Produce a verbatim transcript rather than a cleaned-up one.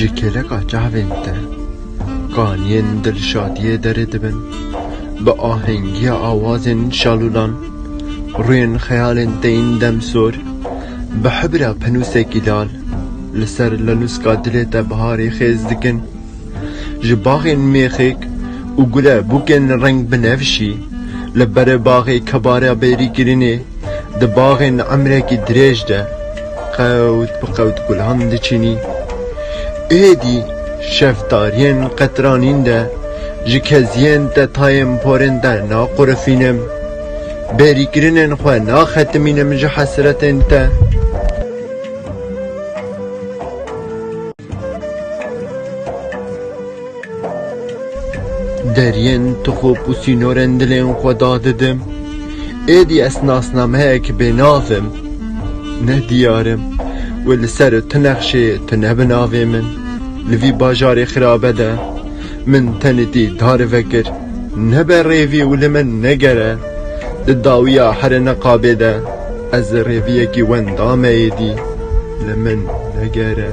Ji kêleka çavên te kaniyên dilşadiyê derê dibin. Bi ahengiya awazên şalûlan, rûyên xeyalên te yên demsor, bi hibra penûsekî lal, li ser lenûska dilê te biharê xêz dikin. Ji baxên mêxêk û gule bûkên reng binevşî, li berê baxê kebara bêrîkirinê, di baxên emrekî dirêj de qewt bi qewt gulan diçînî. Êdî şevdariyên qetranîn de ji keziyên te tayên porên te naqurifînim. Bêrîkirinên xwe naxetimînim ji hesretên te. Deriyên tixop û sînorên dilên xwe dadidim. Êdî ez nasnameyek bênav im. Ne diyar im. Wê li ser tu nexşê tu ne bi navê min. Li vî bajarê xirabe de min tenê dî dar vekir. Nebe rêvî û li min negere. Di dawiya herê niqabê de ez rêviyekî wenda me êdî. Li min negere.